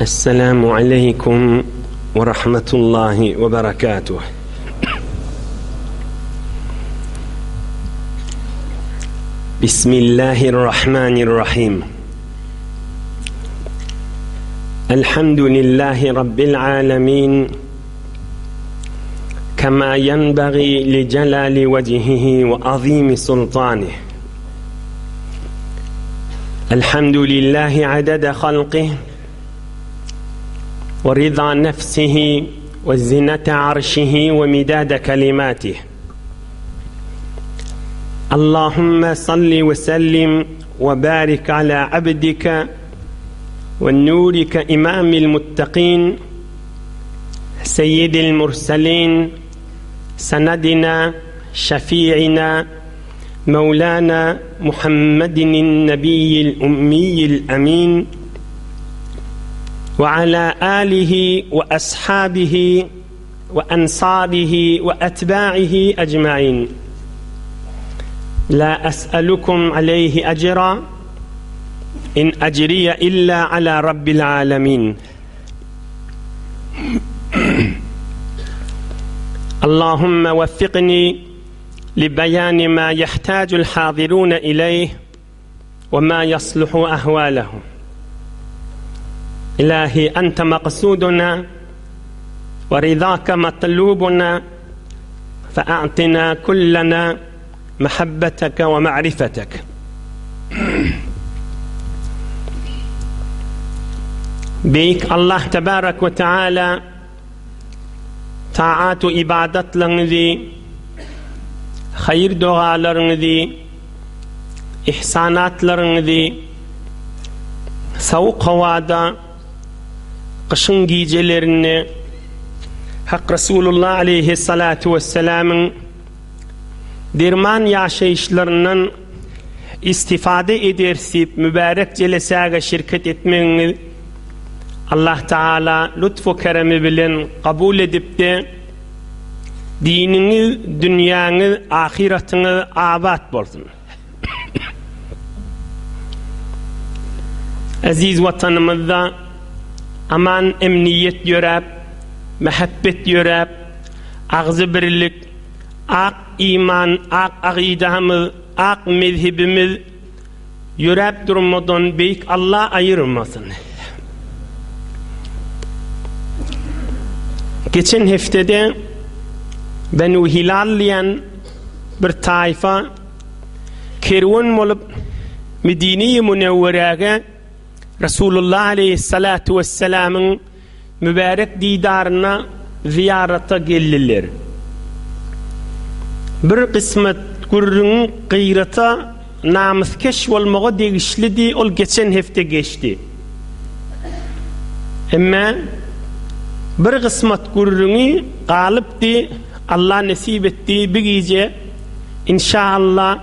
السلام عليكم ورحمة الله وبركاته بسم الله الرحمن الرحيم الحمد لله رب العالمين كما ينبغي لجلال وجهه وعظيم سلطانه الحمد لله عدد خلقه ورضا نفسه وزنة عرشه ومداد كلماته اللهم صل وسلم وبارك على عبدك ونورك إمام المتقين سيد المرسلين سندنا شفيعنا مولانا محمد النبي الأمي الأمين وعلى آله وأصحابه وأنصاره وأتباعه أجمعين لا أسألكم عليه أجرا إن أجري إلا على رب العالمين اللهم وفقني لبيان ما يحتاج الحاضرون إليه وما يصلح أهوالهم إلهي أنت مقصودنا ورضاك مطلوبنا فأعطنا كلنا محبتك ومعرفتك Beýik Allah tebarek we teala taat-u ibadatlaryňyzy, haýyr dogalaryňyzy, ihsanatlaryňyzy sowuk howada, gyşyň gijelerinde Hak Resulullah aleýhissalatu wessalamyň derman ýaşaýyşlaryndan istifade ederis diýip mübärek jelesäge şirket etmegiňiz Allah Taala lutfu keremi bilen kabul edipde diniňiz, dünýäňiz, ahyratyňyz abat bolsun. Eziz Watanymyzda aman emniýet ýöräp, mähebbet ýöräp, agzybirlik, Ak iman, ak akydamyz, ak mezhebimiz ýöräp durmadan Beýik Alla aýyrmasyn. Geçen heftede Benu Hilal diýen bir taýfa kerwen bolup Medine-i Münewweräge Resulullah aleýhissalatu wessalamyň Mübärek didaryna zyýarata geldiler. Bir gysmat gürrüňiň gyrata namyskeş bolmaga degişlidi, ol geçen hepde geçdi. Emme bir gysmat gürrüňi galypdy, Allah nesip etdi, bi gije inşaAllah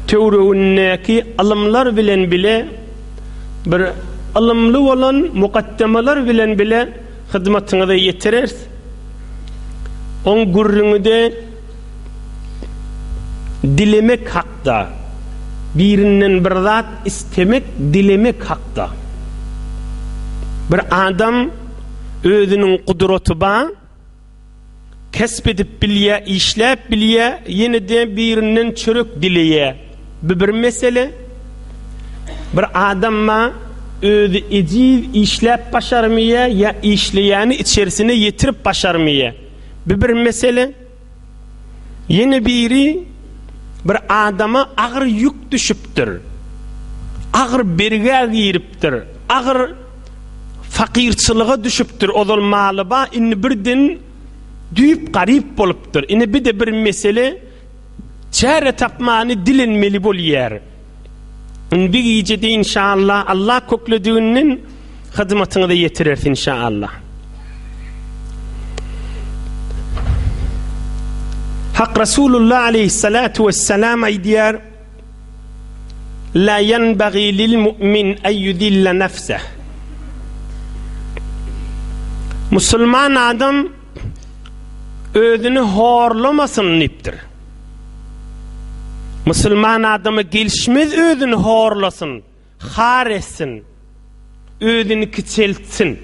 töwregindäki ylymlar bilen bile Bir ylymly bolan mukaddemalar bilen bile hyzmatyňyza ýetireris. Oň gürrüňi-de dilemek hakda, birinden bir zat istemek, dilemek hakda. Bir adam özüniň gudraty bar, Kesp edip bilýä, işläp bilýä, ýene-de birinden çörek dileýä. Bu bir mesele. Bir adam-a özi ejiz, işläp başarmaýa ýa işleýäni içerisine ýetirip başarmaýa. Bu bir mesele. Ýene biri bir adama agyr ýük düşüpdir. Agyr bergä giripdir. Agyr fakyrçylyga düşüpdir, ozal maly bar, indi birden düýp garyp bolupdyr. Ine bir-de bir mesele, çäre tapmany dilenmeli bolýar. Indi bir gijede inşallah Allah köklediginden hyzmatyňyza ýetireris inşallah. Hak Resulullah aleyhissalatu vesselam aýdýar, La ýenbagî lil mu'min en ýuzille nefseh. Musulman adam özüni horlamasyn diýipdir. Musulman adama gelişmez özüni horlasyn, har etsin. özüni kiçeltsin.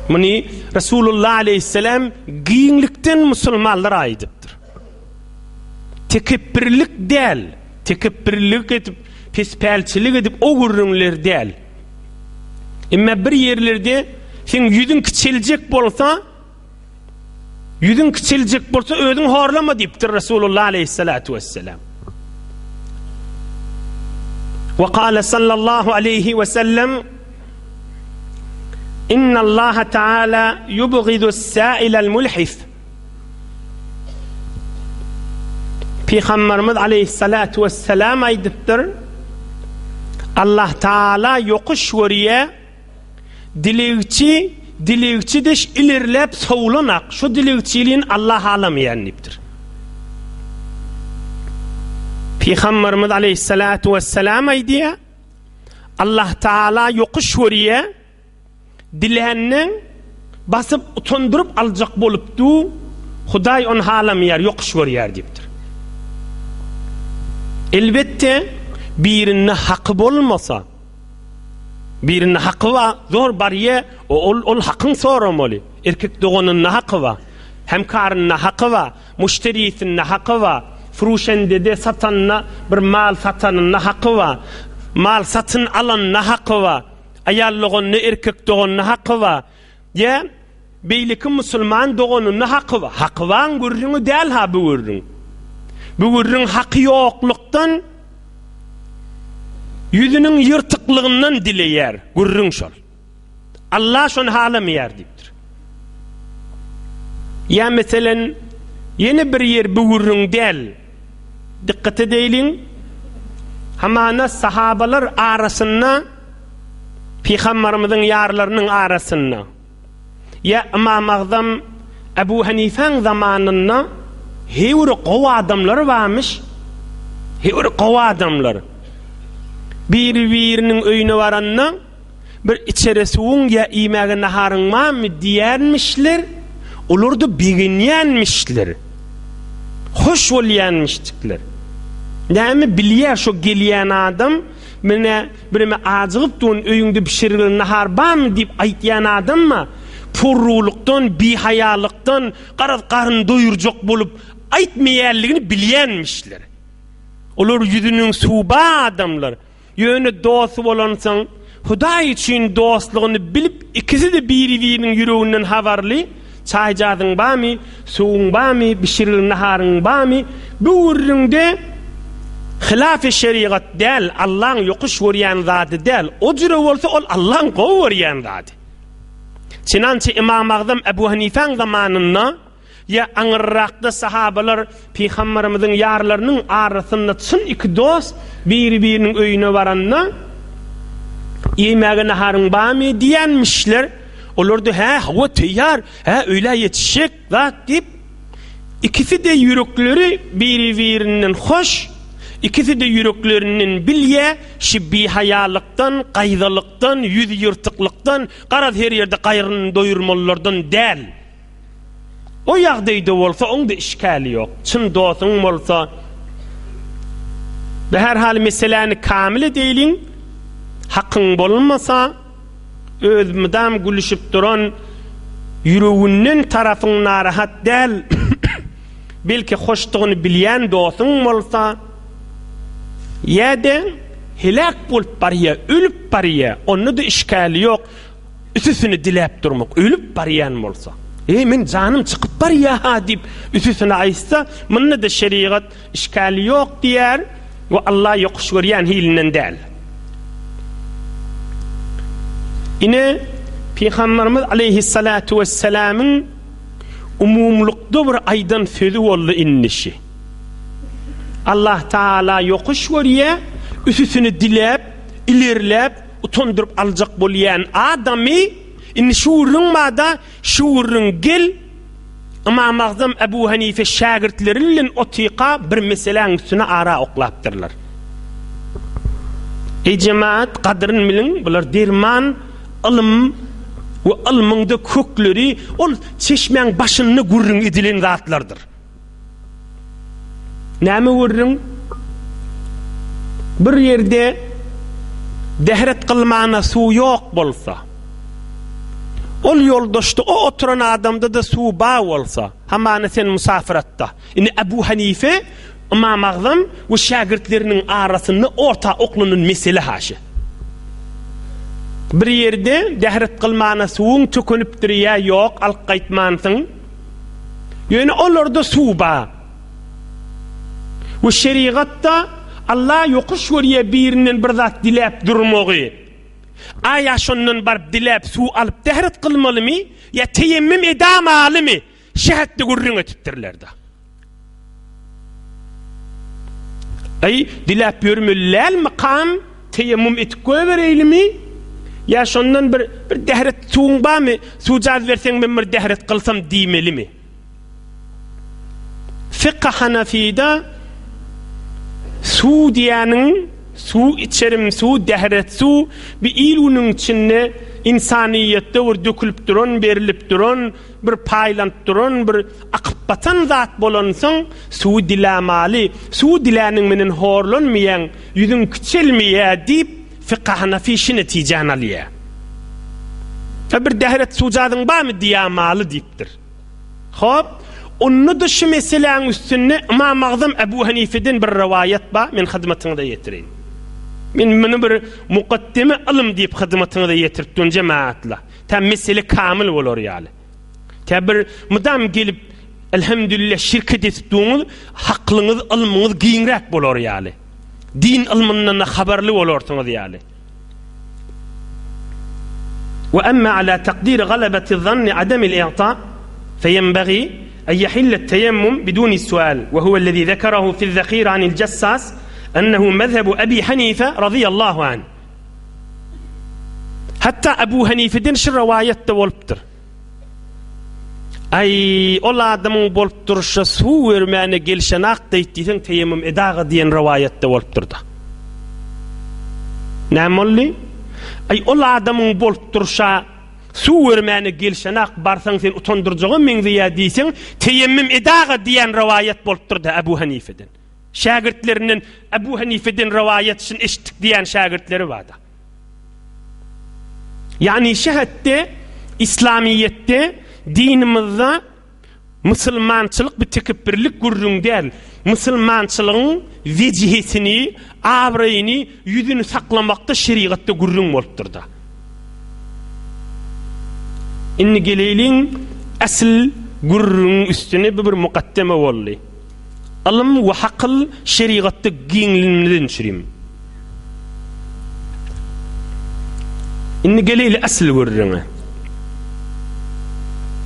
Muny Resulullah aleýhissalam giňlikden musulmanlara aýdypdyr. Tekepbirlik däl, tekepbirlik edip, pespälçilik edip o gürrüňler däl. Emma bir ýerlerde seň ýüzüň kiçeljek bolsa, ýüzüň kiçeljek bolsa özüň horlama diýipdir Resulullah aleýhissalatu wesselam. Wa kâle sallallahu aleýhi we sellem Inna Allaha Teala yubgidu s-sâilel mulhif. Pygamberimiz aleýhissalatu wesselam aýdypdyr, Allah Taala ýokuş görýär, dilegçi dilegçi deş ilerläp sowlanak, şu dilegçiliğini Allah halamaýan diýipdir. Pygamberimiz aleýhissalatu wesselam aýdýar, Allah Taala ýokuş görýär, Diländen basyp utandyryp aljak bolup du, Hudaý ony halamaýar, ýokuş görýär diýipdir. Elbetde, birinde haky bolmasa, birinde haky bar, zor barýa, ol ol hakyň soramaly. Erkek doganynda haky bar, hemkarynda haky bar, muşderisinde haky bar, furuşendede satanda bir mal satanynda haky bar, mal satyn alanda haky bar. Aýal doganyna, erkek doganyna haky bar. Ýa beýleki musulman doganyna haky bar. Haky baryň gürrüňi däl-ha bu gürrüň. Bu gürrüň haky ýoklukdan, ýüzüniň ýyrtyklygyndan dileýär. Gürrüň şol. Allah şony halamaýar diýipdir. Ýa meselen, ýene bir ýer bu gürrüň däl. Dykgat edeýliň, hamana sahabalar arasynda Pygambarymyzyň ýarlarynyň arasynda ýa Ymam Agzam Ebu Hanifäň zamanynda heýwir gowy adamlar barmyş, heýwir gowy adamlar. Biri-biriniň öýüne baranda Bir içere suwuň ýa iýmäge naharyň barmy diýýärmişler, olar-da begenýänmişler. Hoş bolýanmişdikler. Näme bilýär şo gelýän adam, menä bireme ajygyp durun, öýüňde bişirilen nahar barmy diýip aýtýan adam bar. Porrulykdan, bihaýalykdan, garaz garyn doýurjak bolup aýtmaýanlygyny bilýänmişler. Olar ýüzüniň suwy bar adamlar. Ýöne dosty bolansoň, Hudaý üçin dostlugyny bilip, ikisi-de biri-biriniň ýüreginden habarly, Çaýjazyň barmy, suwuň barmy, bişirilen naharyň barmy? Bu gürrüňde hylafy şerigat däl, Allaň ýokuş görýän zady däl. O jüre bolsa ol Allaň gowy görýän zady. Çynançy Ymam Agzam Ebu Hanifäň zamanynda Ýa aňyrrakda sahabalar Pygamberimiziň ýarlarynyň arasynda çyn iki dost biri-biriniň öýüne baranda, Iýmäge naharyň barmy? diýenmişler. Olar-da, Hä, hawa, teýýar, hä, öýlä ýetişjek zat diýip, ikisi-de ýürekleri biri-birinden hoş, ikisi-de ýüreklerinden bilýä, şi bihaýalykdan, gaýzalykdan, ýüzi ýyrtyklykdan, garaz her ýerde gaýryny doýurmalylardan däl. O ýagdaýda bolsa oňda işgäli ýok. Çyn dosuň bolsa Be her hal meseläni kamil edeýliň. Hakyň bolmasa öz mydam gülüşip duran ýüreginden tarapyň narahat däl. Belki hoşdugyny bilýän dosuň bolsa ýa-da heläk bolup barýa, ölüp barýa, onda-da işgäli ýok. Üsüsini diläp durmak, ölüp barýan bolsa, Eý, meň janym çykyp barýa-ha diýip, üsüsini aýtsa, munda-da şerigat işgäli ýok diýer we Alla ýokuş görýän hilinden däl. Ine, Pygamberimiz aleýhissalatu wessalamyň umumylykda bir aýdan sözi boldy indi şi. Allah Taala ýokuş görýär, üsüsini diläp, ilerläp, Utandyryp aljak bolýan adamy indi şu gürrüň bada şu gürrüň gel Ymam Agzam Ebu Hanife şägirtleri bilen otyka bir meseläň üstüne ara oklapdyrlar. Eý jemaat gadyryn biliň bular derman ylym we ylmyňda kökleri ol çeşmäň başynda gürrüň edilen zatlardyr. Näme gürrüň? Bir ýerde. Dehret kylmana suw ýok bolsa, ol ýoldaşda, o oturan adamda-da suw bar bolsa, hamana sen musafiratda. Indi Ebu Hanife, Ymam Agzam we şägirtleriniň arasynda orta oklanan mesele haşy. Bir ýerde dehret kylmana suwuň tökünipdir ýa ýok, alyp gaýtmansyň. Ýöne olarda suw bar. We şerigatda Allah ýokuş görýär birinden bir zat diläp durmagy. Aýa şondan baryp diläp suw alyp dehret kylmalymy ýa teýemmüm edamalymy? Şähetde gürrüň etipdirler-de. Aý, diläp ýörmeli dälmikam, teýemmum etip goýbereýlimi? Ýa şondan bir bir dehret suwuň barmy, suwjaz berseň men bir dehret kylsam diýmelimi? Fykh Hanafyda suw diýýäniň suw içerim suw dehret suw bir il-günüň içinde ynsanyýetde bir dökülip duran berlip duran bir paýlanyp duran bir akyp batan zat bolansoň suwy dilämaly suwy diläniň menen horlanmaýaň ýüzüň kiçelmeýä diýip fykh Hanafy şi netijäni alýa. Bir dehret suwjazyň barmy diýamaly diýipdir. Hop, onda-da şu meseläň üstünde Ymam Agzam Ebu Hanifeden bir rowaýat bar, men hyzmatyňyza ýetireýin. Men muny bir mukaddeme ylym diýip hyzmatyňyza ýetirip durun jemagatla. Tä mesele kamyl bolar ýaly. Tä bir mydam gelip Elhamdülillah şirket edip durňyz, haklyňyz, ylmyňyz giňräk bolar ýaly. Din ylmyndan-da habarly bolarsyňyz ýaly. Ve emme ala takdir galabeti zanni ademil i'ta feyenbagi en yahille teyemmum biduni sual ve huvellezî zekerahu fi'z-zehîre anil Cessas ennehu mezhebu Ebi Hanife radıyallahu anh. Hatda Ebu Hanifeden şu rowaýat-da bolupdyr. Aý, ol adamyň bolup durşy suw bermäne gelşenak deýt diýseň teýemmum edaga diýen rowaýat-da bolupdyr-da. Näme boldy? Aý, ol adamyň bolup durşa suw bermäne gelşenak barsaň sen utandyrjaga meňzeýär diýseň teýemmum edaga diýen rowaýat bolupdyr-da Ebu Hanifeden. Şägirtlerinden Ebu Hanifeden rowaýat şuny eşitdik diýen şägirtleri bar-da. Ýagny şähetde Islamyýetde dinimizde musulmançylyk bir tekepbirlik gürrüň däl. Musulmançylygyň wejihesini, abraýyny, ýüzüni saklamakda şerigatda gürrüň bolupdyrda. Indi geleýliň asyl gürrüňiň üstüne bu bir mukaddeme boldy. Ylym we hakyl şerigatda giňligini düşürim. Indi geleýli asyl gürrüňe.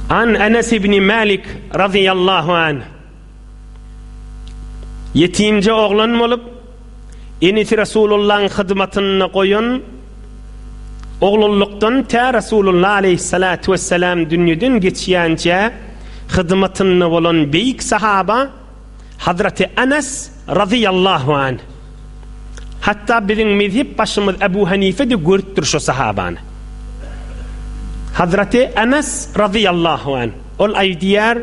An Enes ibn Malik razyýallahu anh Ýetimje oglan bolup, enesi Resulullahyň hyzmatynda goýan oglanlykdan tä Resulullah aleýhissalatu wessalam dünýeden geçýänçä hyzmatynda bolan beýik sahaba Hazreti Enes razyýallahu anh. Hatda biziň mezhep başymyz Ebu Hanife-de görüpdir şu sahabany. Hazreti Enes razyýallahu anh. Ol aýdýar,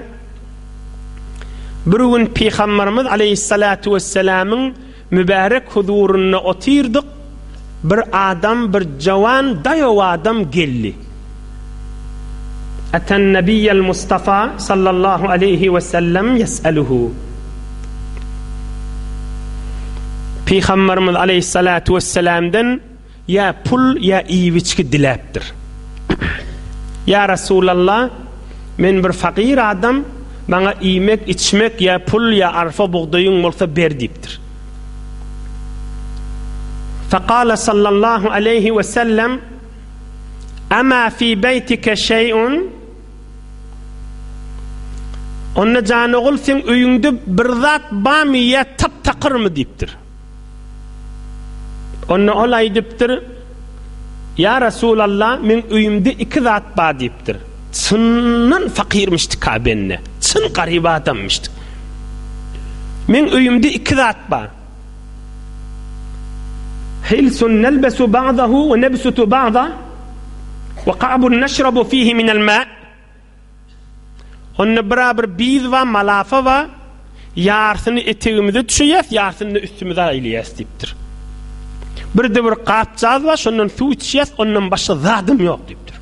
Bir gün Pygamberimiz aleýhissalatu wessalamyň mübärek huzurynda otyrdyk, bir adam, bir jawan, daýaw adam geldi. Eten Nebiyyel Mustafa sallallahu aleýhi we sellem ýes'eluhu. Pygamberimiz aleýhissalatu wessalamdan ýa pul, ýa iýip-içgi diläpdir. Ýa Resulallah, men bir fakyr adam, maňa iýmek, içmek ýa pul, ýa arpa bugdaýyň bolsa ber diýipdir. Fekale sallallahu aleýhi we sellem, Ama fi beýtike şeý'un? Onda jan ogul seň öýüňde bir zat barmy ýa tap-takyrmy diýipdir. Onda ol aýdypdyr, Ýa Resulallah, meň öýümde iki zat bar diýipdir. Çyndan fakyrmyşdyk-a bende. Çyn garyp adammyşdyk. Meň öýümde iki zat bar. Hilsun nelbesu ba'dahu we nebsutu ba'da we ka'bun neşrabu fihi minel ma. Onda bira bir biz bar, malafa bar. Ýarsyny etegimize düşeýäs, ýarsyny-da üstümize aýlaýas diýipdir. Birde bir gapjaz bar, şondan suw içýäs, ondan başga zadym ýok diýipdir.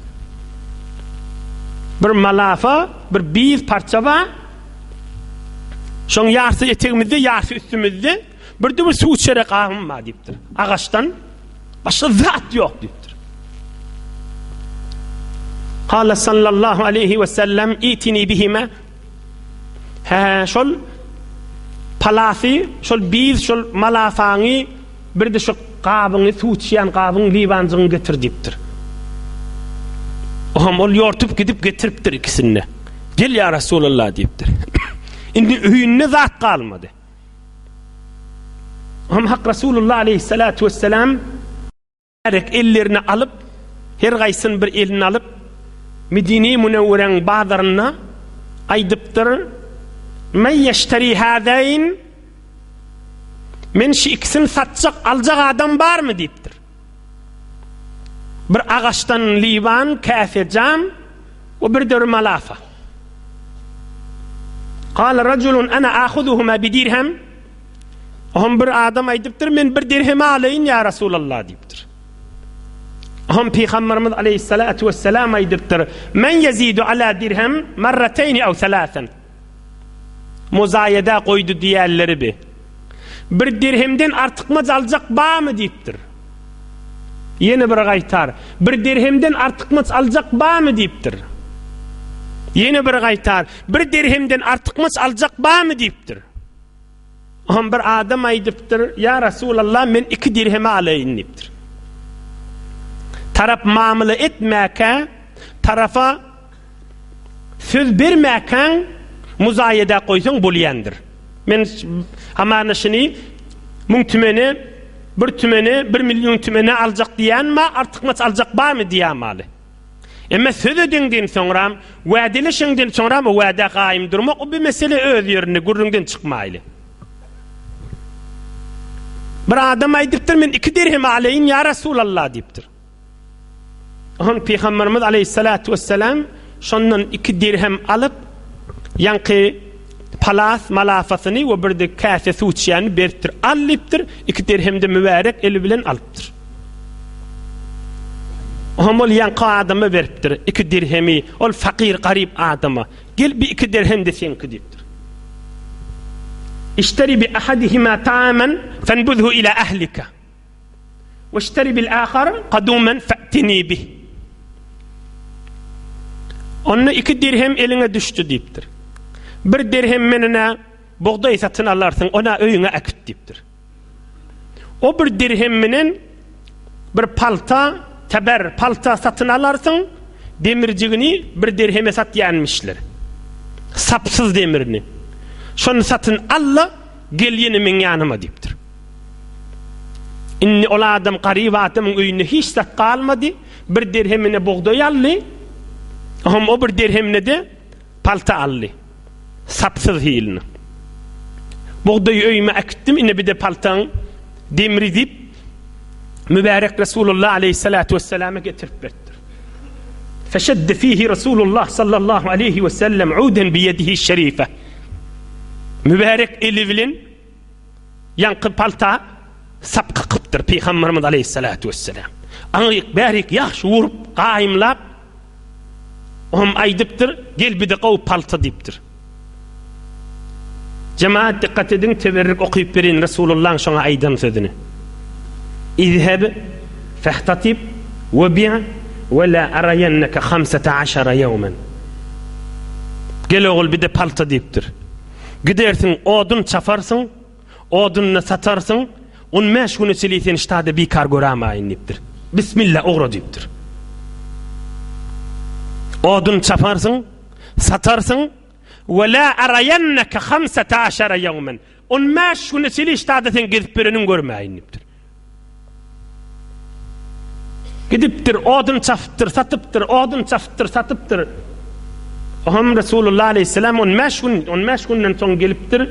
Bir malafa, bir biýz parça bar. Şoň ýarsy etegimizde, ýarsy üstümizde. Birde bir suw içere gabym bar diýipdir. Agaçdan başga zat ýok diýipdir. Kala sallallahu aleyhi we sellem itini bihime Hä, şol palasy, şol biz, şol malafaňy bir-de şu gabyňy, suw içýän gabyň, liwanjygyňy getir diýipdir. Ohm ol ýortup gidip getiripdir ikisini-de. Gel ýa Resulallah diýipdir. Indi öýünde zat galmady. Ohm Hak Resulullah aleyhissalatu vesselam Mübärek ellerini alyp, her gaýsyny bir eline alyp, Medine-i Münewweräň bazarynda aýdypdyr, Men ýeşteri hazeýn, Men şu ikisini satjak, aljak adam barmy diýipdir. Bir agaçdan liwan, käse, jam we bir deri malafa. Kale rajulun ana ahuzuhuma bi dirhem. Oňam bir adam aýdypdyr, men bir dirheme alaýyn ýa Resulallah diýipdir. Oňam Pygamberimiz aleyhissalatu vesselam aýdypdyr, Men ýezidu ala dirhem marrateýni aw salasen. Muzaýeda goýdy diýýärleri bi. Bir dirhemden artykmaç aljak barmy diýipdir. Ýene bir gaýtar, bir dirhemden artykmaç aljak barmy diýipdir. Ýene bir gaýtar, bir dirhemden artykmaç aljak barmy diýipdir. Oňa bir adam aýdypdyr, Ýa Resulallah, men iki dirheme alaýyn diýipdir. Tarap mamla etmäkä, tarafa söz bermäkäň muzaýeda goýsaň bolýandyr. Men hamana şuny müň tümene, bir tümene, bir million tümene aljak diýýänma, artykmaç aljak barmy diýýän maly. Emma söz edeňden soňram, wädeleşeňden soňram o wädä gaýym durmak, o bir mesele öz ýerinde, gürrüňden çykmaýly. Bir adam aýdypdyr, men iki dirhem aleýin, ýa Resulallah diýipdir. Oňa Pygamberimiz aleyhissalatu vesselam şondan iki dirhem alyp, ýaňky palas malafasyny we bir-de käse suw içýänini beripdir. Al diýipdir, iki dirhem-de mübärek eli bilen alypdyr. Oňam ol ýaňky adama beripdir, iki dirhemi, ol fakyr, garyp adama. Gel, bi iki dirhem-de seňki diýipdir. Işteri bi ahadihima taaman fenbuzhu ila ahlika. Weşteri bil ahar kadumen fe'tini bih. Onda iki dirhem eliňe düşdi diýipdir. Bir dirhem menine bugdaý satyn alarsyň, ona öýüňe äkit diýipdir. O bir dirhem menen bir palta, teber palta satyn alarsyň, demirjigini bir dirheme satýanmyşlar. Sapsyz demirini. Şony satyn al-da, gel ýene meň ýanyma diýipdir. Indi ol adam garyp adamyň öýünde hiç zat galmady, bir dirhemine bugdaý aldy, oňam o bir dirhemine-de palta aldy. Sapsyz hilini. Bugdaýy öýüme äkitdim, ine bir-de paltaň demri diýip, mübärek Resulullah aleyhissalatu vesselama getirip beripdir. Feşedde fihi Resulullah sallallahu aleyhi ve sellem uden biyedihi şerife. Mübärek eli bilen ýaňky palta sap kakypdyr Pygamberimiz aleyhissalatu vesselam. Aňryk bärik ýagşy urup, gaýymlap, Oňam aýdypdyr, Gel bir-de gowy palta diýipdir. Jemaat dikkat ediň, teberrik okyp bereýin Resulullahyň şoňa aýdan sözüni. Izheb fehtatib we bi' we la arayannaka hamsata aşara ýewmen. Gel ogul bir-de palta diýipdir. Gidersiň odun çaparsyň, Odunyny satarsyň, on bäş güne çenli seni ştada bikar göramaýyn diýipdir. Bismilla ugra diýipdir. Odun çaparsyň, satarsyň, we la arayannaka hamsata aşara ýewmen. On bäş güne çenli ştada sen gezip ýöreniňi görmäýin diýipdir. Gidipdir, odun çapypdyr, satypdyr, odun çapypdyr, satypdyr. Oňam Resulullah aleyhisselam 15 gün, 15 günden soň gelipdir.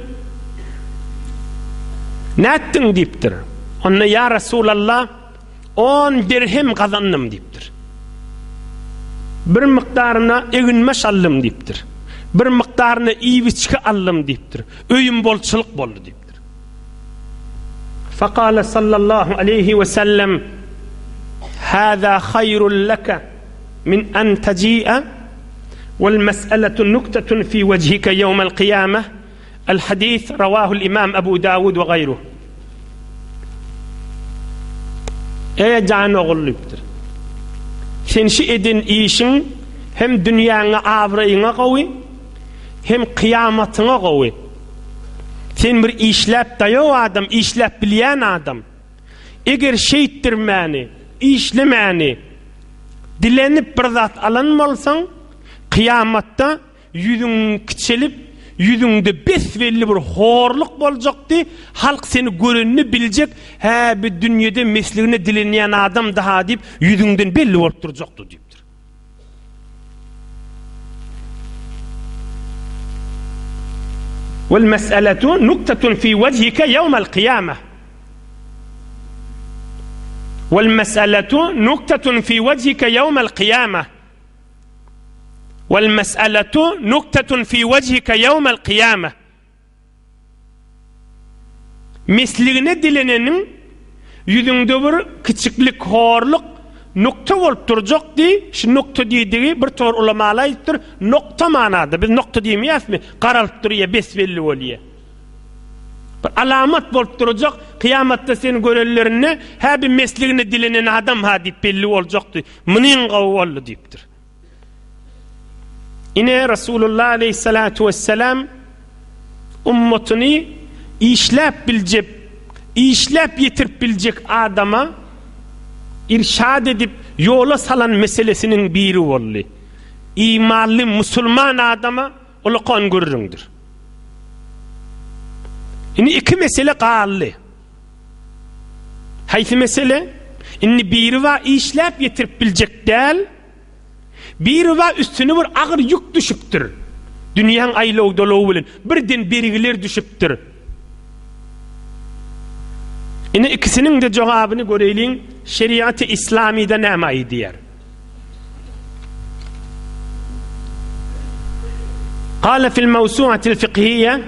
Nätdiň diýipdir. Onda ýa Resulallah 10 dirhem gazandym diýipdir. Bir mukdaryna eginbaş aldym diýipdir. Bir mukdaryna iýip-içgi aldym diýipdir. Öýüm bolçulyk boldy diýipdir. Fekale sallallahu aleýhi we sellem, Hâzâ haýrun leke min en teji'e wel mes'eletu nuktetun fî wejhike ýewmel kyýameh, El hadis rawahul imam Abu Dawud we gaýruh. Eý jan ogul diýipdir. Sen şu eden işiň hem dünýäňe abraýyňa gowy, hem kyýamatyňa gowy. Sen bir işläp daýaw adam, işläp bilýän adam. Eger şeýtdirmäni, işlemäni dilenip bir zat alan bolsaň, kyýamatda Ýüzüň kiçelip, ýüzüňde bes-belli bir horluk boljakdy, halk seni göreninde biljek, hä, bi dünýede mesligine dilenýän adam-da-ha diýip, ýüzüňden belli bolup durjakdy diýipdir. Wal mes'eletu nuktatun fi wejhike ýewmel kyýameh. Wal mes'eletu nuktatun fi wejhike ýewmel kyýameh. Wal mes'eletu nuktatun fi wejhike ýewmel kyýameh. Mesligine dileneniň ýüzüňde bir kiçiklik, horluk, nukta bolup durjak diý, şu nukta diýdigi bir towar ulamalar aýdypdyr, nokta manada, biz nokta diýmeýäsmi, garalyp durýar, bes-belli bolýar. Bir alamat bolup durjak, kyýamatda seni görenlerinde, hä bi mesligine dilenen adam ha diýip belli boljakdy. Munyň gowy boldy diýipdir. Ine Resulullah aleyhissalatu vesselam ummatyny işläp biljek, işläp ýetirip biljek adama irşad edip ýola salan meselesiniň biri boldy. Imanly musulman adama ulakan gürrüňdir. Indi iki mesele galdy. Haýsy mesele? Indi biri bar işläp ýetirip biljek däl, biri bar üstüne bir agyr ýük düşüpdir. Dünýäň aýlaw-dolawy bilen birden bergiler düşüpdir. Ine ikisiniň-de jogabyny göreýliň, şeriaty islamyda näme aýdýar? Kale fil mewsuatil fikhiýe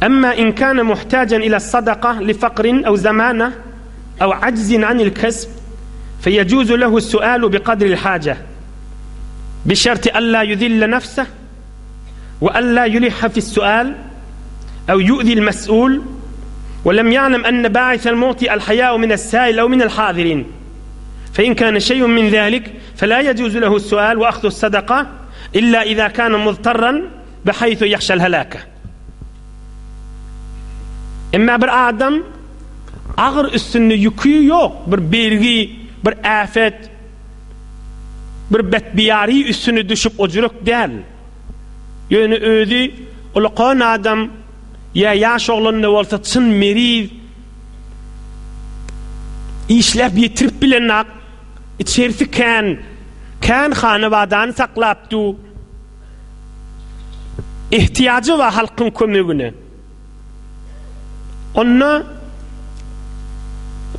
Emma in kana muhtajan ila sadaka li fakrin ew zamana ew ajzin anil kesb feyejuzu lehu sualu bi kadril haje bi şerti alla yuzille nefseh we alla yulihha fis sual ew yu'zil mes'ul we lem ya'lem enne ba'isel mu'ti el haya'u minel sa'il ew minel hazirin fe in kana şey'un min zalik fe la yejuzu lehu sual we ahzus sadaka illa iza kana muztarran bihaythu yahşal halaka Emma bir adam agyr üstünde ýüki ýok, bir bergi, bir äfet, Bir betbiýary üstüne düşüp ojurek däl. Ýöne özi ulakan adam ýa ýaş oglan-da bolsa çyn meriz, işläp ýetirip bilenak, içerisi kän, kän hanabadany saklap dur. Ehtiýajy bar halkyň kömegine. Onda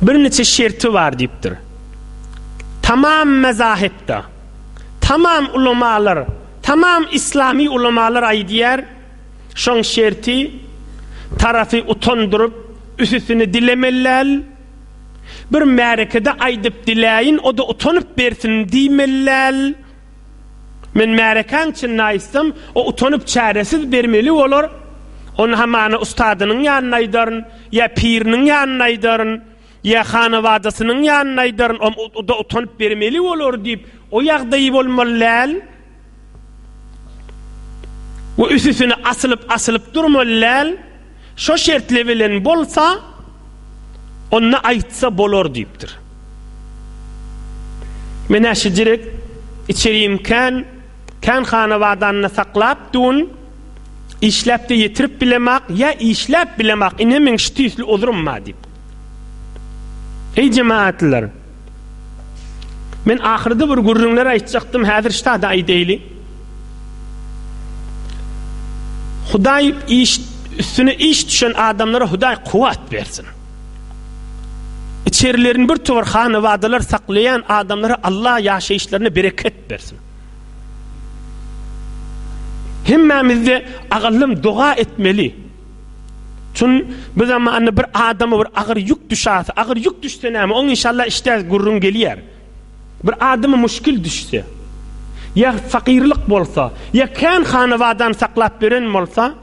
birniçe şerti bar diýipdir. Tamam mezahipde, tamam ulamalar, tamam islami ulamalar aýdýar, şoň şerti tarapy utandyryp, üsüsini dilemeli däl, bir märekede aýdyp diläýin, o-da utanyp bersin diýmeli däl. Men märekäň içinde aýtsam, o utanyp çäresiz bermeli bolar. Ony hamana ustadynyň ýanynda aýdaryn, ýa piriniň ýanynda aýdaryn, ýa hanabadasynyň ýanynda aýdaryn, o-da utanyp bermeli bolar diýip, o ýagdaýy bolmaly däl. We üsüsine asylyp-asylyp durmaly däl. Şo şertler bilen bolsa, onda aýtsa bolar diýipdir. Men-ä şijirek içerim kän, kän hanabadanda saklap dun, işläp-de ýetirip bilemak, ýa işläp bilemak, ine meň şu tüýsli uzrym bar diýip. Eý jemagatlylar! Men ahyrda bir gürrüňler aýtjakdym, häzir ştada aýdaýly. Hudaý iş üstüne iş düşen adamlara Hudaý kuwwat bersin. Içerilerini bir towar hanabadalar saklaýan adamlara Allah ýaşaýyşlaryna bereket bersin. Hemmämizde agallym doga etmeli. Çün bu zamanda bir adama bir agyr ýük düşase, agyr ýük düşse näme, oň inşallah işde gürrüň gelýär. Bir adama muşkil düşse, ýa fakirlik bolsa, ýa kän hanawadan saklap beren bolsa,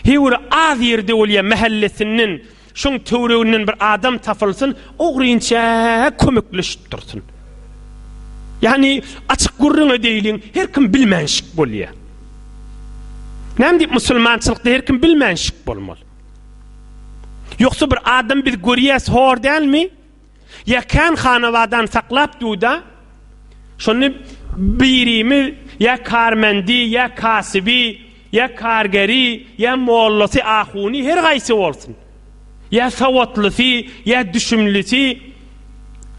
heý bir az ýerde bolýa mähellesinden, şoň töwereginden bir adam tapylsyn, ogrynça kömekleşip dursun. Ýagny açyk gürrüň edeýliň, her kim bilmänşik bolýa. Näme diýip musulmançylykda her kim bilmänşik bolmaly? Ýogsa bir adam biz görýäs hor dälmi? Ýa kän hanawadan saklap duda, şony birimiz ýa karmendi, ýa kasyby, ýa kargeri, ýa mollasy, ahuny her gaýsy bolsun. Ýa sowatlysy, ýa düşümlisi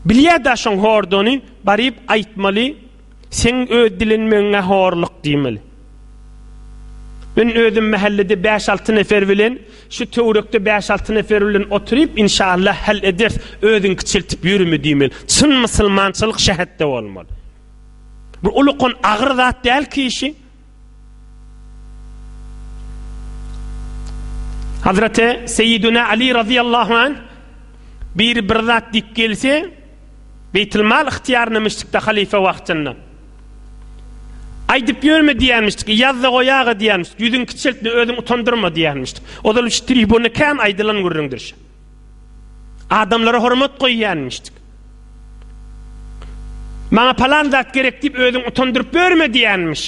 bilýär-dä şoň horduny, baryp aýtmaly, seň öz dilenmegiňe horluk diýmeli. Men özüm mähellede bäş-alty nefer bilen, şu töwerekde bäş-alty nefer bilen oturyp, inşallah hal ederis, özüňi kiçeltip ýöreme diýmeli. Çyn musulmançylyk şähetde bolmaly. Bu ulukan agyr zat däl ki işi. Hazreti Seýiduna Ali razyýallahu anh biri bir zat diýip gelse, Beýtilmal ygtyýaryna müşrikde halyfa wagtynda. Aýdyp ýörme diýýänmişdik, ýaz-da goýaga diýýänmişdik, ýüzüňi kiçeltme, özüňi utandyrma diýýänmişdik. Ozal şu tribunda kän aýdylan gürrüňdir şu. Adamlara hormat goýýanmişdik. Maňa palan zat gerek diýip özüňi utandyryp ýörme diýýänmiş.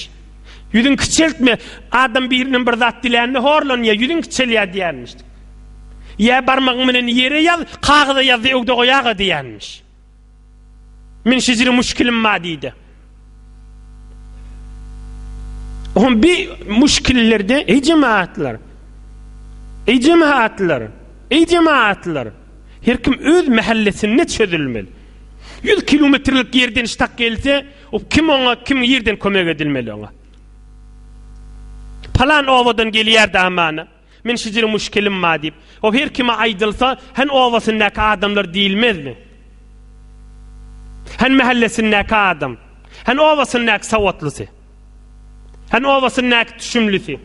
Ýüzüňi kiçeltme, adam birinden bir zat dilände horlanýar, ýüzüň kiçelýär diýýänmişdik. Ýa barmagyň bilen ýere ýaz, kagyza ýaz-da öwde goýaga diýýänmiş. Men şejere muşkilim bar diýdi. Oňa bir muşkillerde ey cemaatlar. Ey cemaatlar. Ey cemaatlar. Her kim öz mahallesinde çözülmeli. 100 kilometrlik ýerden ştak gelse, o kim oňa kim ýerden kömek edilmeli oňa. Palan obadan gelýär damana. Men şijire muşkilim bar diýip. O her kime aýdylsa, hen obasyndaky adamlar diýilmezmi? Hen mähellesindäki adam, hen obasyndaky sowatlysy, hen obasyndaky düşümlisi,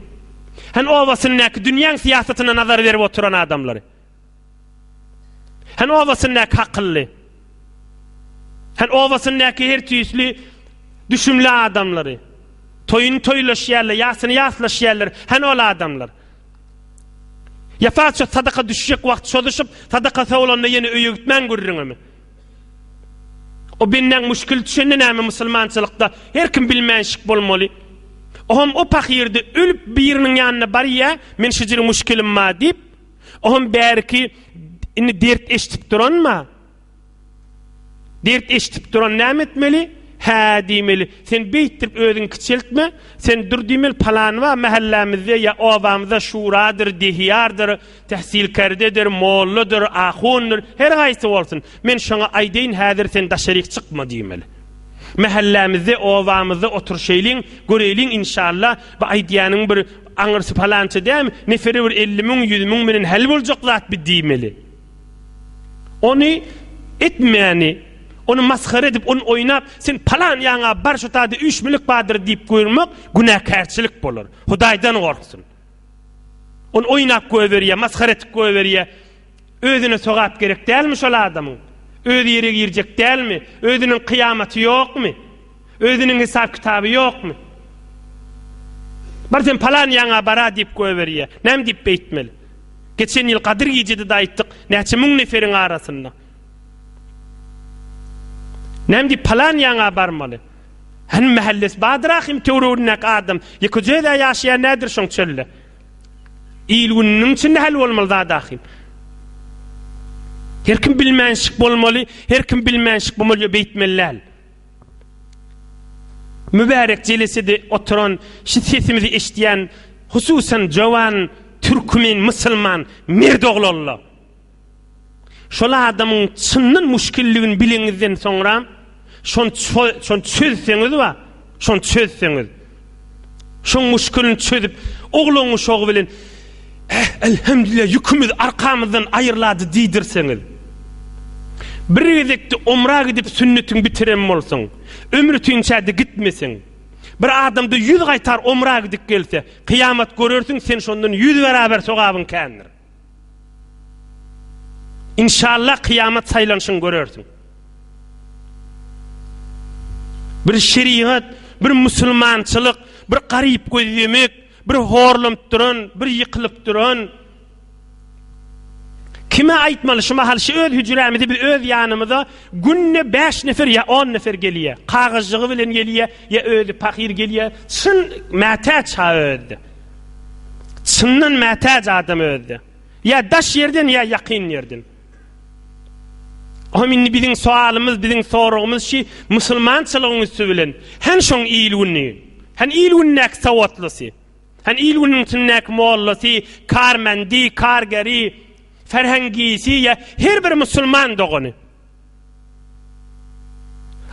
hen obasyndaky dünýäň syýasatyna nazar berip oturan adamlary. Hen obasyndaky akylly. Hen obasyndaky her tüýsli düşümli adamlary. Toýuny toýlaşýarlar, ýasyny ýaslaşýarlar. Hen ol adamlar. Ýa sadaka düşjek wagt çozuşyp, sadaka sowlanda ýene öýe gitmän gürrüňimi. O bendäň müşkil düşende näme musulmançylykda her kim bilmänşik bolmaly. Ohm o pahyrda ölüp biriniň ýanyna barýa, men şujur müşkilim bar diýip, Ohm bäriki indi dert eşidip duranma? Dert eşidip duran näme etmeli? Hä diýmeli. Sen beýtdirip özüňi kiçeltme. Sen dur diýmeli, palany bar mähellämizde ýa obamyzda şuradyr, dehiýardyr, tehsilkerdedir, molladyr, ahundyr, her haýsy bolsun. Men şoňa aýdaýyn häzir sen daşaryk çykma diýmeli. Mähellämizde, obamyzda oturşaýlyň, göreýliň inşallah, bu aýdýanyň bir Aňyrsy palança dämi, neferi bir 50 müň, 100 müň bilen hal boljak zat bi diýmeli. Ony etmäni, ony masgara edip, ony oýnap, sen palan ýaňa bar şu taýda üýşmelik bardyr diýip goýurmak günäkärçilik bolar. Hudaýdan gorksun. Ony oýnap goýberýär, masgara etip goýberýär. Özüne sogap gerek dälmi şol adamyň? Özi ýere girjek dälmi? Özüniň kyýamaty ýokmy? Özüniň hesap-kitaby ýokmy? Bar sen palan ýaňa bara diýip goýberýär. Näme diýip beýtmeli? Geçen ýyl Gadyr gijede-de aýtdyk, näçe müň neferiň arasynda. Näme diýip palan ýaňa barmaly? Hany mähellesi bardyr ahym töweregindäki adam. Ýekeje öz-ä ýaşaýan nädir şoň çölde? Il-gününiň içinde hal bolmaly zat ahym. Her kim bilmänşik bolmaly, her kim bilmänşik bolmaly, beýtmeli däl. Mübärek jelesede oturan, şu sesimizi eşidýän, hususan jowan türkmen, musulman, mert oglanlar. Şol adamyň çyndan muşkilligini bileňizden soňra, şony şony çözseňiz wa, şony çözseňiz. Şoň muşkilini çözüp, oglan uşagy bilen Eh, elhamdülillah ýükümiz arkamyzdan aýrylady diýdirseňiz. Bir gezekde omra gidip sünnetiňi bitiren bolsaň, ömrütinçä-de gitmeseň, bir adamda ýüz gaýtar omra gidip gelse, kyýamat görersiň, sen şondan ýüz beraber sogabyň kändir. Inşallah kyýamat saýlanyşyňy görersiň. Bir şerigat, bir musulmançylyk, bir garyp gözlemek, bir horlanyp duran, bir ýykylyp duran. Kime aýtmaly şu mahal şu öz hüjrämizi biz öz ýanymyza günde 5 nefer ýa 10 nefer gelýär. Kagyzjygy bilen gelýär, ýa özi pahyr gelýär. Çyn mätäç ha özde. Çyndan mätäç adam özde. Ýa daş ýerden ýa ýakyn ýerden. Ohm indi biziň soalymyz, biziň soragymyz şi musulmançylygyň üsti bilen. Hen şoň il güni. Hen il gündäki sowatlysy. Hen il günüň içindäki mollasy, karmendi, kargeri, ferhengisi ýa her bir musulman dogany.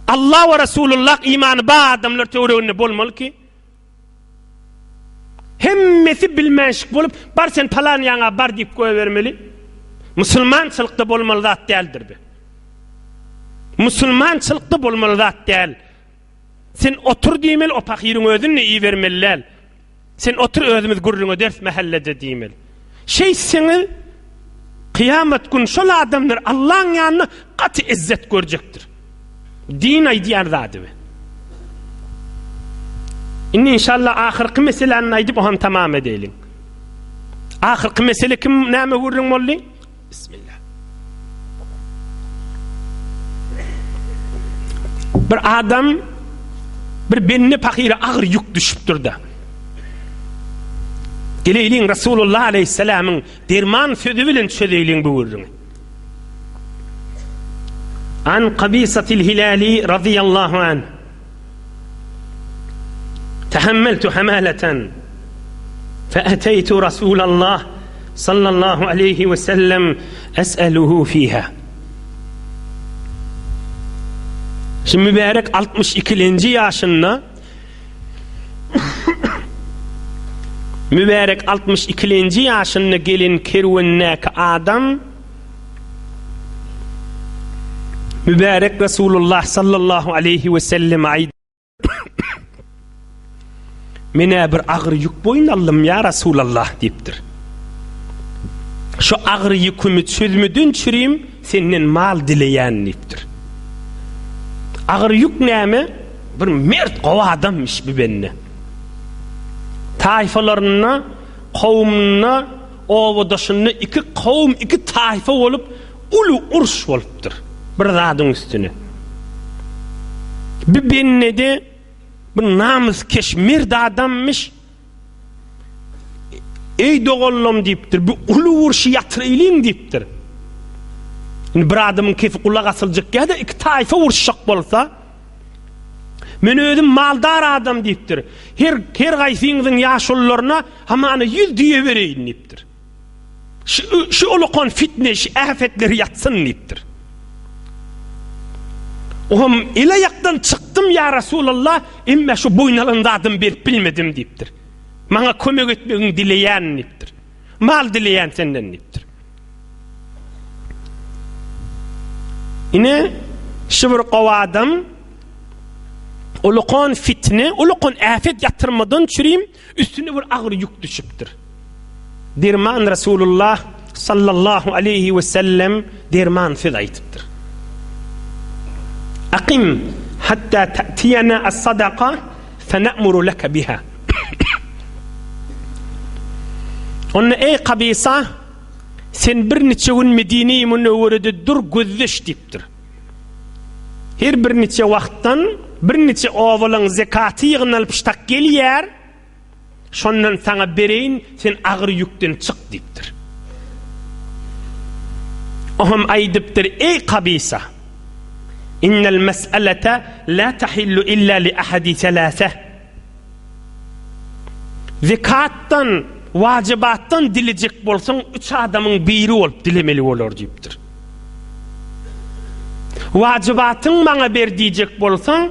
Allah we Resulullah imany bar adamlar töwereginde bolmaly ki, Hemmesi bilmänşik bolup, bar sen palan ýaňa bar diýip goýbermeli. Musulmançylykda bolmaly zat däldir bu. Musulmançylykda bolmaly zat däl. Sen otur diýmeli, o pahyryň özüni ibermeli däl. Sen otur özümiz gürrüň ederis mähellede diýmeli. Şeýtseňiz kyýamat gün şol adamlar Allaň ýanynda gaty izzet görjekdir. Din aýdýan zady bu. Indi inşallah ahyrky meseläni aýdyp ohan tamam edeýliň. Ahyrky mesele kim näme gürrüň boldy? Bismillah. Bir adam bir bende pahyra agyr ýük düşüpdir-de. Geleýliň Rasulullah aleýhissalamyň derman sözi bilen çözeýliň bu gürrüňi. An Kabisatil Hilali radiyallahu anh Tehammeltu hamalatan feeteytu Rasulallah sallallahu aleyhi ve sellem es'eluhu fiha. Şu mübarek 62-nji ýaşynda mübarek 62-nji ýaşynda gelen kerwendäki adam Mübarek Resulullah sallallahu aleyhi ve sellem aýdy. Menä bir agyr ýük boýun aldym ýa Resulallah diýipdir. Şu agyr ýükümi çözmeden çürim senden mal dileýän diýipdir. Agyr ýük näme? Bir mert gowy adammyş bu bende. Taýfalarynda, kowumynda, obadaşynda iki kowum, iki taýfa bolup uly uruş bolupdyr. Bir zadyň üstüne. Bu bendede bir namyskeş merd adammyş. Eý doganlam diýipdir, bu uly urşy ýatyraýlyň diýipdir. Indi bir adamyň kefi gulak asyljak ýa-da iki taýfa uruşjak bolsa, men özüm maldar adam diýipdir. Her her gaýsyňyzyň ýaşulularyna hamana 100 düýe bereýin diýipdir. Şu şu ulukan fitne, şu äfetleri ýatsyn diýipdir. Ohm ele ýakdan çykdym ýa Resulallah, emme şu boýun alan zadymy berip bilmedim diýipdir. Maňa kömek etmegiňi dileýän diýipdir. Mal dileýän senden diýipdir. Ine şu bir gowy adam ulukan fitne, ulukan äfet ýatyrmadan çürim Üstüne bir agyr ýük düşüpdir. Derman Resulullah sallallahu aleýhi we sellem derman söz aýdypdyr. Akim hatta ta'tiyana as-sadaka fena'muru leke biha. Onda eý Kabisa sen bir niçe gün Medine-i Münewwerede dur gözleş diýipdir. Her bir niçe wagtdan bir niçe obalaň zekaty ýygnalyp ştak gelýär, şondan saňa bereýin, sen agyr ýükden çyk diýipdir. Ohm aýdypdyr, Eý Kabisa! Innel mes'elete la tahillu illa li ahadi selase. Zekatdan, wajybatdan dilejek bolsaň, üç adamyň biri bolup dilemeli bolar diýipdir. Wajybatyň maňa ber diýjek bolsaň,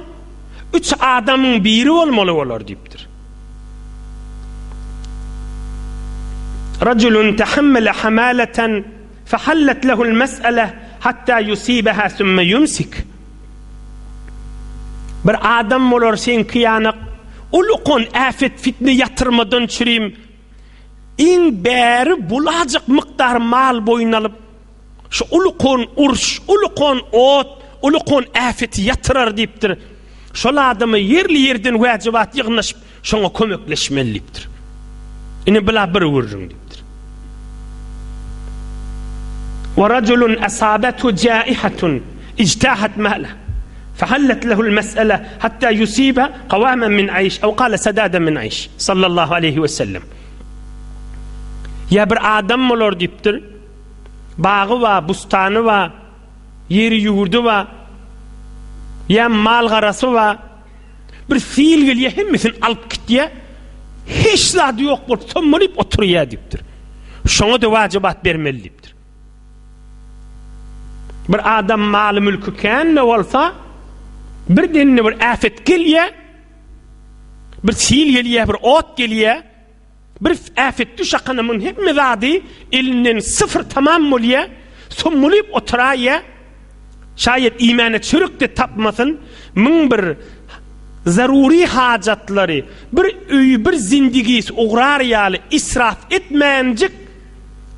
üç adamyň biri bolmaly bolar diýipdir. Rajulun tahammala hamalatan fahallat lehul mes'ale hatta yusibaha sümme yumsik. Bir adam bolar seňki ýanak, ulukan äfet-fitne ýatyrmadan çürim, iň bäri bulajyk mukdar mal boýun alyp, Şu ulukon uruş, ulukon ot, ulukon äfeti ýatyrar diýipdir. Şol adama ýerli-ýerden wäjibat ýygnaşyp, şoňa kömekleşmeli diýipdir. Ine bula bir gürrüň diýipdir. Wa rajulun asabatu jaihatun ijtahat mala fahallat lehu'l mes'ele hatta yusiba qawaman min aiş aw qala sadadan min aiş sallallahu aleyhi we sellem. Ýa bir adam bolar diýipdir. Bagy bar, bustany bar, ýeri ýurdy bar, ýa mal-garasy bar. Bir sil gelýär, hemmesini alyp gitýär. Hiç zady ýok bolup sommalyp oturýar diýipdir. Şoňa-da wajibat bermeli diýipdir. Bir adam maly-mülki kän-de bolsa, birdenine bir äpet gelýär, bir sil gelýär, bir ot gelýär. Bir äpet düş akana muň hemme zady elinden syfyr tamam bolýa, sommulyp oturaýýa, şaýat iýmäne çörek-de tapmasyn, muň bir zarury hajatlary, bir öýi, bir zindigisi ugrar ýaly israf etmänjik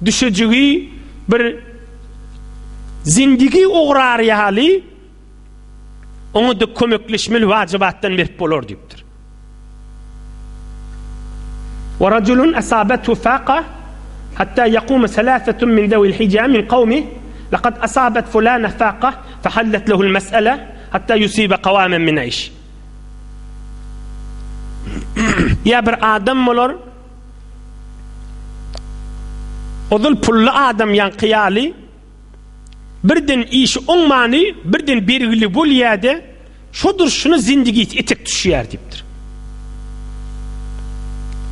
düşejigi bir zindigi ugrar ýaly Oňa-da kömekleşmeli wajybatdan berip bolar diýipdir. Wa rajulun asabatu faqa hatta yaquma salafatun min zawil hija min qawmi laqad asabat fulana faqa fahallat lahu al-mas'ala hatta yusiba qawaman min iş. Ýa bir adam bolar Ozal pully adam ýaňky ýaly Birden işi oňmany, birden bergili bolýa-da, şo durşuna zindigisi etek düşýär diýipdir.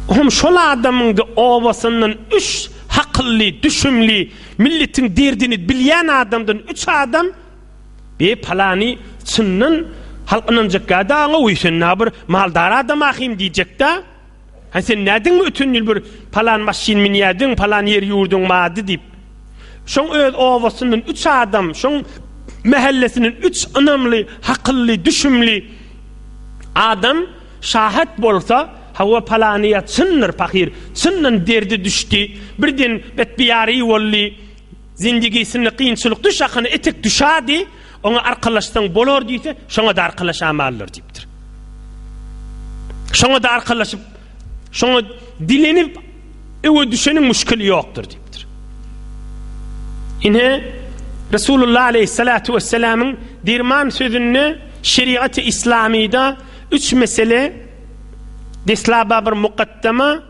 Ohm şol adamyň-da obasyndan üç hakylly, düşümli, milletiň derdini bilýän adamdan üç adam, Be, palany çyndan halk ynanjakgä-dä aňa, oý, sen nä bir maldar adam ahym diýjek-dä. Hä sen nädiňmi öten ýyl bir palan maşyn münýädiň, palan ýer-ýurduň bardy diýip. Şoň öz obasyndan üç adam, şoň mähellesinden üç ynamly, hakylly, düşümli adam şahat bolsa, hawa palanyýa çyndyr pahyr, çyndan derdi düşdi, birden betbiýary boldy, zindigisinde kynçylyk düş akyna etek düşadi, Oňa arkalaşsaň bolar diýse, şoňa-da arkalaşamaldyr diýipdir. Şoňa-da arkalaşyp, şoňa dilenip öwe düşeniň müşkili ýokdur diýipdir. Ine, Resulullah aleyhissalatu vesselamyň dirman sözünde şeriat-y islamyda üç mesele deslaba bir mukaddama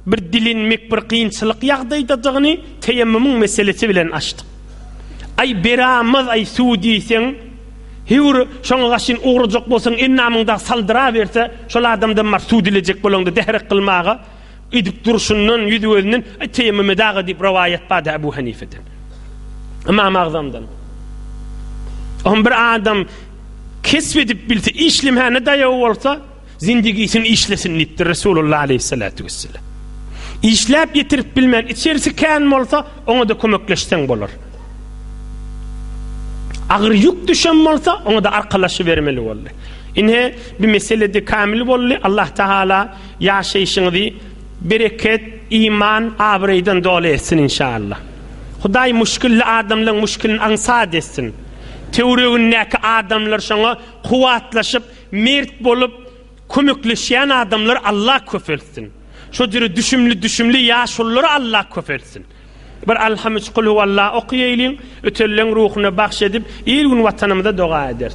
bir dilinmek bir kynçylyk ýagdaýdadygyny teýemmumyň meselesi bilen açdyk. Aý beramaz aý suw diýseň, hewr şoňa gaşyn ugrajak bolsaň endamyň dagy saldyraberse, şol adamdan bar suw dilejek bolaňda dährek kylmaga edip durşundan, ýüz-gözünden aý teýemmum edaga diýip rowaýat bardy Ebu Hanifeden. Ymam Agzamdan. Ohm bir adam kesp edip bilse, işlemhäne daýaw bolsa, Zindigisini işlesin diýipdir Resulullah aleýhissalatu wesselam. Işläp ýetirip bilmän içerisi kän bolsa, oňa-da kömekleşseň bolar. Agyr ýük düşen bolsa, oňa-da arkalaşybermeli boldy. Ine, bu meselede kamil boldy. Allah Tagala ýaşaýşyňyzy bereket, iman, abraýdan doly etsin inşallah. Hudaý muşkilli adamlaryň muşkilini aňsat etsin. Töweregindäki adamlar şoňa kuwwatlaşyp, Mert bolup kömekleşýän adamlary Allah köpeltsin. Şo jüre düşümli düşümli ýaşululary Allah köpeltsin. Bir Alham üç Kulhuwallah okaýaýlyň, ötenleň ruhuna bagş edip, il gün watanymyza doga ederis.